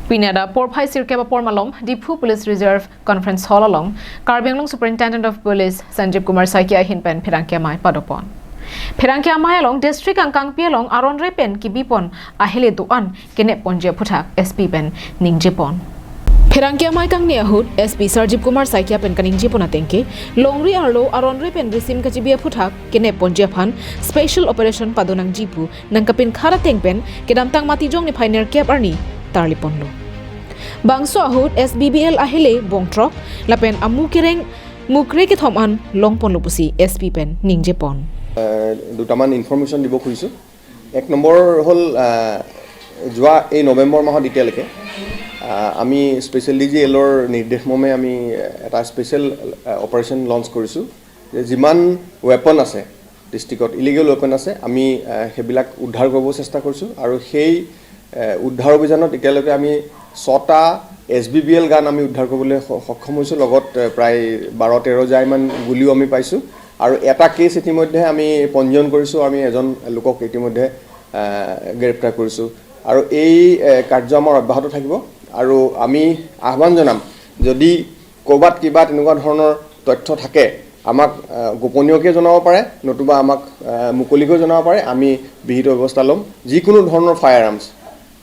Pinada Porphai Sirkeba Pormalom, Diphu Police Reserve Conference Hall along, Karbi Anglong Superintendent of Police Sanjeev Kumar Saikia hinpen Phirangki Amai padopon. Phirangki Amai along District Angkangpi along Aron Repen Kibipon Ahele Duan Kene Ponje Phuthak SP pen Ningjepon. Phirangki Amai kang ni ahut SP Sarjib Kumar Saikia pen kaning jepon atengke Longri Arlo Aron Repen Risim Kachibia Phuthak Kene Ponje Phan Special Operation Padonang Jipu Nangkapin Khara Tengpen Kedamtang Matijong ni Pioneer Cap Arni Tarliponlo. Bangso ahut SBBL ahile bongtrok lapen amu kereng mukre ke thoman longpon lupusi SP pen ningjepon. দুটামান information দিব খুজিছোঁ। এক number হ'ল, যোৱা এই নৱেম্বৰ মাহত এতিয়ালৈকে আমি স্পেচিয়েল ডি জি এলৰ নিৰ্দেশ মৰ্মে আমি এটা স্পেচিয়েল অপাৰেশ্যন লঞ্চ কৰিছোঁ যে যিমান ৱেপন আছে ডিষ্ট্ৰিক্টত, ইলিগেল ৱেপন আছে, আমি সেইবিলাক উদ্ধাৰ কৰিব চেষ্টা কৰিছোঁ। আৰু সেই উদ্ধাৰ অভিযানত এতিয়ালৈকে আমি ছটা এছবিবিএল গান আমি উদ্ধাৰ কৰিবলৈ সক্ষম হৈছোঁ। লগত প্ৰায় 12-13 জাইমান গুলিও আমি পাইছোঁ আৰু এটা কেছ ইতিমধ্যে আমি পঞ্জীয়ন কৰিছোঁ। আমি এজন লোকক ইতিমধ্যে গ্ৰেপ্তাৰ কৰিছোঁ আৰু এই কাৰ্য আমাৰ অব্যাহত থাকিব। আৰু আমি আহ্বান জনাম, যদি ক'ৰবাত কিবা তেনেকুৱা ধৰণৰ তথ্য থাকে, আমাক গোপনীয়কৈ জনাব পাৰে নতুবা আমাক মুকলিকৈ জনাব পাৰে। আমি বিহিত ব্যৱস্থা ল'ম। যিকোনো ধৰণৰ ফায়াৰ আৰ্মছ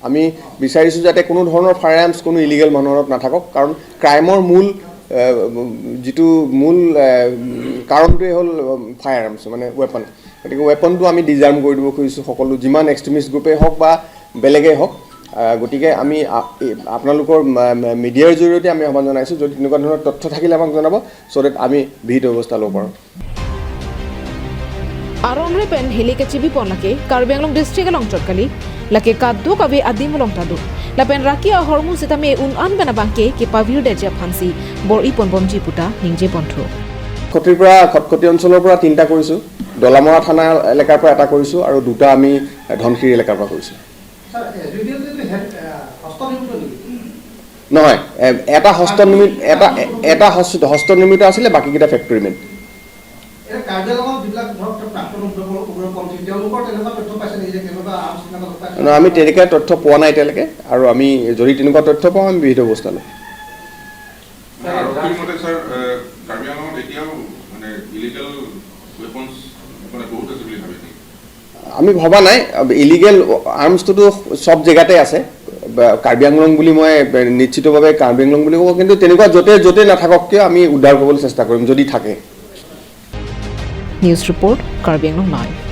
আমি বিচাৰিছোঁ যাতে কোনো ধৰণৰ ফায়াৰ আৰ্মছ কোনো ইলিগেল মানুহৰ হাতত নাথাকক, কাৰণ ক্ৰাইমৰ মূল যিটো মূল কাৰণটোৱে হ'ল ফায়াৰ আৰ্মছ, মানে ৱেপন। গতিকে ৱেপনটো আমি ডিজাৰ্ম কৰি দিব খুজিছোঁ সকলো, যিমান এক্সট্ৰিমিষ্ট গ্ৰুপেই হওক বা বেলেগেই হওক। গতিকে আমি আপোনালোকৰ মিডিয়াৰ জৰিয়তে আমি আহ্বান জনাইছোঁ, যদি তেনেকুৱা ধৰণৰ তথ্য থাকিলে আমাক জনাব, চ' ডেট আমি বিহিত ব্যৱস্থা ল'ব পাৰোঁ। Aron repen heli ke chibi pon lake Karbi Anglong district along chotkali lake kaddu kabe adim long tadu lapen rakia hormu sitame un an bena bangke ke pavir de je phansi bor ipon bomji puta ningje ponthu. খটখটিৰ পৰা, খটখটি অঞ্চলৰ পৰা তিনিটা কৰিছোঁ, দলামৰা থানা এলেকাৰ পৰা এটা কৰিছোঁ আৰু দুটা আমি ধনশিৰি এলেকাৰ পৰা কৰিছোঁ। স্যাৰ, এছবিবিএল হেড হস্তনিৰ্মিত নেকি? নহয়, এটা হস্তনিৰ্মিত, এটা এটা হস্তনিৰ্মিত আছিলে, বাকীকেইটা ফেক্টৰী মেড। এতিয়া কাৰ্বি আংলঙত যিবিলাক ধৰক প্ৰাক্তন উগ্ৰপন্থী, তেওঁলোকৰ তেনেকুৱা তথ্য পাইছে নেকি যে কেনেকুৱা আৰ্মছ তেনেকুৱা তথ্য পাইছে? আমি তেনেকুৱা তথ্য পোৱা নাই এতিয়ালৈকে আৰু আমি যদি তেনেকুৱা তথ্য পাওঁ, আমি বিহিত ব্যৱস্থা ল'ম। আৰক্ষীৰ মতে ছাৰ, কাৰ্বি আংলঙত এতিয়াও মানে ইলিগেল ৱেপনছ মানে বহুত আছে বুলি ভাবে নেকি? আমি ভবা নাই। ইলিগেল আৰ্মছটোতো চব জেগাতে আছে। বা কাৰ্বি আংলং বুলি মই নিশ্চিতভাৱে কাৰ্বি আংলং বুলি ক'ব, কিন্তু তেনেকুৱা য'তে য'তে নাথাকক কিয়, আমি উদ্ধাৰ কৰিবলৈ চেষ্টা কৰিম যদি থাকে। News report, Karbi Anglong Live.